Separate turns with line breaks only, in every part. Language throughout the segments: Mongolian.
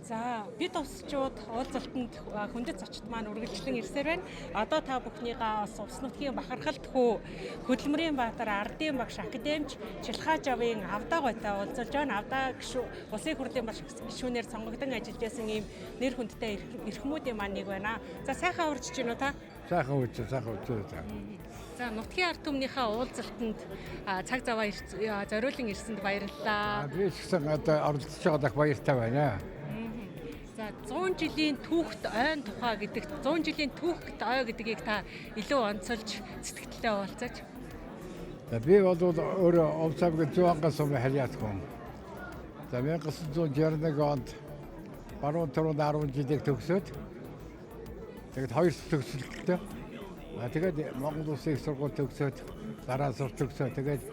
За, бид усчууд уулзалтанд хүндэт зочид маань үргэлжлэн ирсээр байна. Одоо та бүхнийгаа бас ус нутгийн бахархалт хүү Хөдөлмөрийн Баатар ардын багш академич Чилхаа Жавын Авдаа гойтой уулзалж байна. Авдаа гишүү улсын хурлын багш гишүүнээр сонгогдсон ажиллаж байсан ийм нэр хүндтэй эрхмүүдийн маань нэг байна. За, сайхан урьж чинь үү та?
Сайхан үз, сайхан үз.
За, нутгийн ард түмнийхээ уулзалтанд цаг заваа зориулан ирсэнд баярлалаа.
Би ч гэсэн одоо оролцож байгаадах баяртай байна.
За, 100 жилийн түүхт ойн тухай гэдэгт 100 жилийн түүхт ой гэдгийг та илүү онцолж сэтгэлдээ уулзаач.
За, би бол өөрөө Овс аймгийн Зүүн сумын харьяат хүн. За, 1961 онд баруун туруунд 10 жилийг төгсөөд тэгээд хоёр төгсөлттэй. Тэгээд Монгол Улсын их сургууль төгсөөд дараа сур төгсөө, тэгээд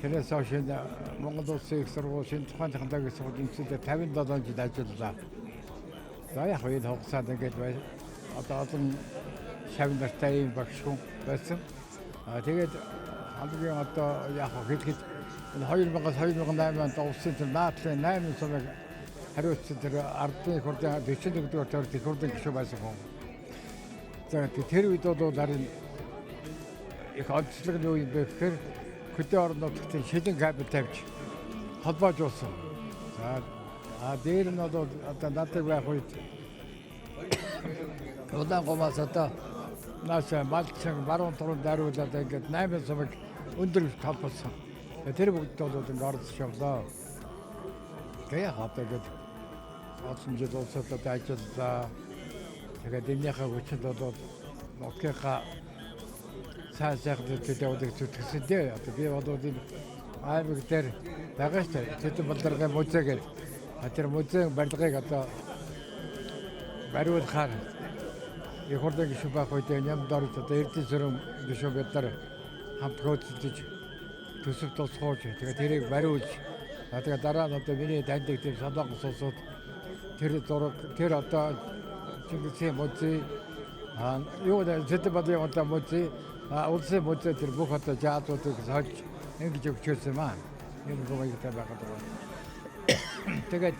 тэрээс хойш энэ Монгол Улсын их сургууль шинэ тухайн технологийн сургууль үндсэндээ 57 жил ажиллалаа. За, яг энэ хугацаанд ингээд одоо олон шав нартай ийм багш хүн байсан. Тэгээд хамгийн одоо яг хэлэхэд энэ 2000-аас 2008 онд улсын тэр наадлын 8 сумыг хариуцсан тэр ардын хурлын 41-р тойрог их хурлын гишүүн байсан хүн. За, тэр үед бол харин их онцлог нь юу юм бэ гэхээр хөдөө орон нутагт шилэн кабель тавьж холбоожуулсан. За, дээр нь бол одоо надад байх үед Улаан гумаас одоо нааш Малчин баруун туруу дариулаад ингээд 8 сумыг өндөр холбосон. Тэр бүгд бол ингээд оролцож явлаа. Тэгээ яг одоо ингээд олон жил улсад одоо ажиллалаа. Тэгээд энэнийхээ хүчинд бол нутгийнхаа сайн сайхан төлөвлөдөг зүтгэсэн дээ. Одоо би бол энэ аймаг дээр байгаа шүү дээ. Тэдэн балдаргын музей гэдэг. Тэр музейн барилгыг одоо бариулахаар их хурлын гишүүн байх үед нямд орж одоо Эрдэнэ сүрэн гишүүн бид нар хамт хөөцөлдөж төсөв тусгуулж тэгээд тэрийг бариулж, тэгээд дараа нь одоо миний таньдаг тийм Солонгос улсууд тэр зураг, тэр одоо Чингисийн музей, юу Сэдэн Балын одоо музей, улсын музей, тэр бүх одоо жаазуудыг сольж ингэж өгчөөсөн юм аа. Энэ гомогтой байгаад байгаа. Тэгээд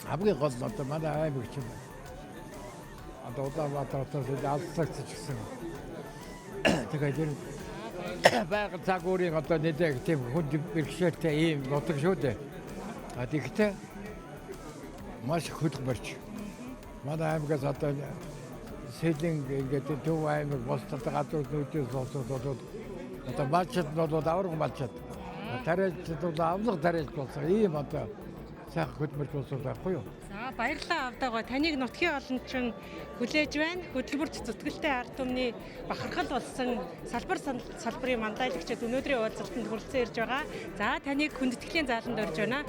хамгийн гол нь одоо манай аймаг чинь одоо Улаанбаатар хотоос алслагдчих гэсэн. Тэгээд энэ байгаль загварын одоо нэлээх тийм хүнд бэрхшээлтэй ийм нутаг шүү дээ. Тэгэхдээ маш их хөдөлмөрч. Манай аймагаас одоо Сэлэнг ингээд Төв аймаг бус одоо газар нүүдээс болсон бол одоо малчид нь бол аварга малчид. Тариалчид бол авлага тариалч болсон. Ийм одоо сайхан хөдөлмөрч болсон байхгүй юу?
За, баярлалаа, Авдаагаа. Таныг нутгийн олончин хүлээж байна. Хөдөлмөрч зүтгэлтэй ард түмний бахархал болсон салбар салбарын мандайлагчид өнөөдрийн уулзалтанд хүрэлцэн ирж байгаа. За, таныг хүндэтгэлийн зааланд урьж байна.